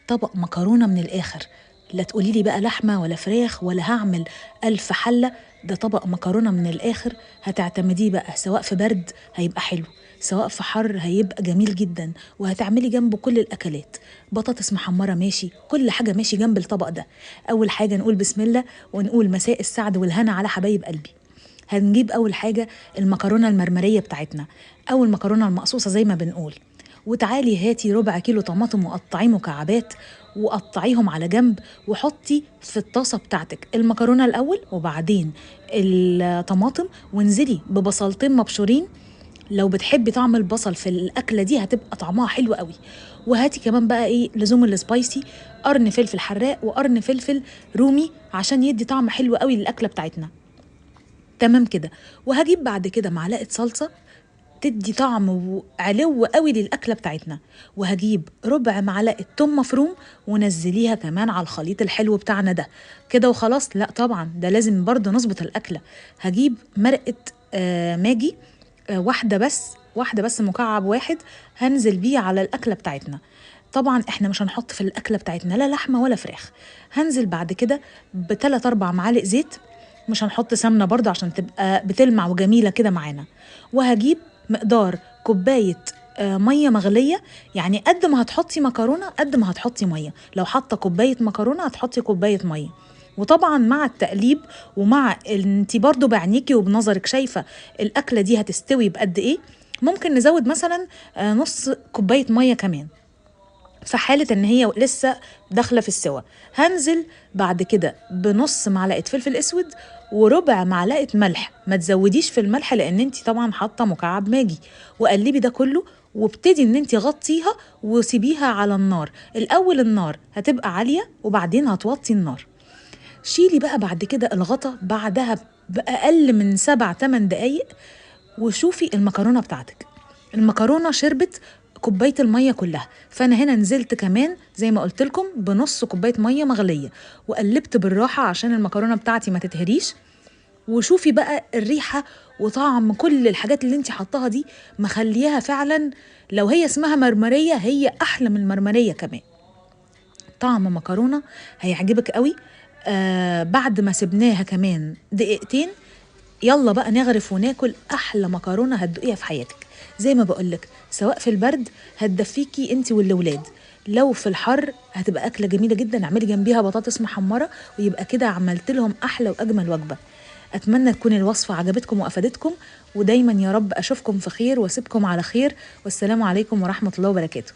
طبق مكرونة من الآخر. لا تقولي لي بقى لحمة ولا فراخ ولا هعمل ألف حلة، ده طبق مكرونة من الآخر هتعتمديه بقى، سواء في برد هيبقى حلو، سواء في حر هيبقى جميل جدا، وهتعملي جنبه كل الأكلات، بطاطس محمرة ماشي، كل حاجة ماشي جنب الطبق ده. أول حاجة نقول بسم الله ونقول مساء السعد والهنا على حبايب قلبي. هنجيب أول حاجة المكرونة المرمرية بتاعتنا أو المكرونة المقصوصة زي ما بنقول، وتعالي هاتي ربع كيلو طماطم وقطعيه مكعبات وقطعيهم على جنب، وحطي في الطاسة بتاعتك المكرونة الأول وبعدين الطماطم، وانزلي ببصلتين مبشورين. لو بتحبي طعم البصل في الأكلة دي هتبقى طعمها حلو قوي. وهاتي كمان بقى ايه لزوم ال spicy، قرن فلفل حراق وقرن فلفل رومي عشان يدي طعم حلو قوي للأكلة بتاعتنا. تمام كده. وهجيب بعد كده معلقة صلصة تدي طعم وعلو قوي للأكلة بتاعتنا، وهجيب ربع معلقة توم مفروم ونزليها كمان على الخليط الحلو بتاعنا ده كده وخلاص. لا طبعا ده لازم برضه نظبط الأكلة. هجيب مرقة ماجي، واحدة بس مكعب واحد هنزل بيه على الأكلة بتاعتنا. طبعا احنا مش هنحط في الأكلة بتاعتنا لا لحمة ولا فراخ. هنزل بعد كده بتلات أربع معالق زيت، مش هنحط سمنة برضه عشان تبقى بتلمع وجميلة كده معانا. وهجيب مقدار كوباية مية مغلية، يعني قد ما هتحطي مكرونة قد ما هتحطي مية، لو حاطة كوباية مكرونة هتحطي كوباية مية. وطبعا مع التقليب ومع انتي برضو بعينيكي وبنظرك شايفة الأكلة دي هتستوي بقد ايه، ممكن نزود مثلا نص كوباية مية كمان في حالة ان هي لسه داخلة في السوا. هنزل بعد كده بنص معلقة فلفل اسود وربع معلقة ملح، ما تزوديش في الملح لان انتي طبعا حاطة مكعب ماجي. وقلبي ده كله وابتدي ان انتي غطيها وسيبيها على النار. الاول النار هتبقى عالية وبعدين هتوطي النار. شيلي بقى بعد كده الغطا بعدها بأقل من 7-8 دقايق وشوفي المكرونة بتاعتك. المكرونة شربت كوباية المية كلها، فأنا هنا نزلت كمان زي ما قلت لكم بنص كوباية مية مغلية وقلبت بالراحة عشان المكرونة بتاعتي ما تتهريش. وشوفي بقى الريحة وطعم كل الحاجات اللي انتي حطاها دي مخليها فعلا لو هي اسمها مرمرية هي أحلى من المرمرية كمان. طعم مكرونة هيعجبك قوي. بعد ما سبناها كمان دقيقتين يلا بقى نغرف وناكل أحلى مكرونة هتدوقيها في حياتك. زي ما بقولك سواء في البرد هتدفيكي انت والولاد، لو في الحر هتبقى أكلة جميلة جدا. اعملي جنبيها بطاطس محمرة ويبقى كده عملت لهم أحلى وأجمل وجبة. أتمنى تكون الوصفة عجبتكم وأفادتكم، ودايما يا رب أشوفكم في خير وأسيبكم على خير. والسلام عليكم ورحمة الله وبركاته.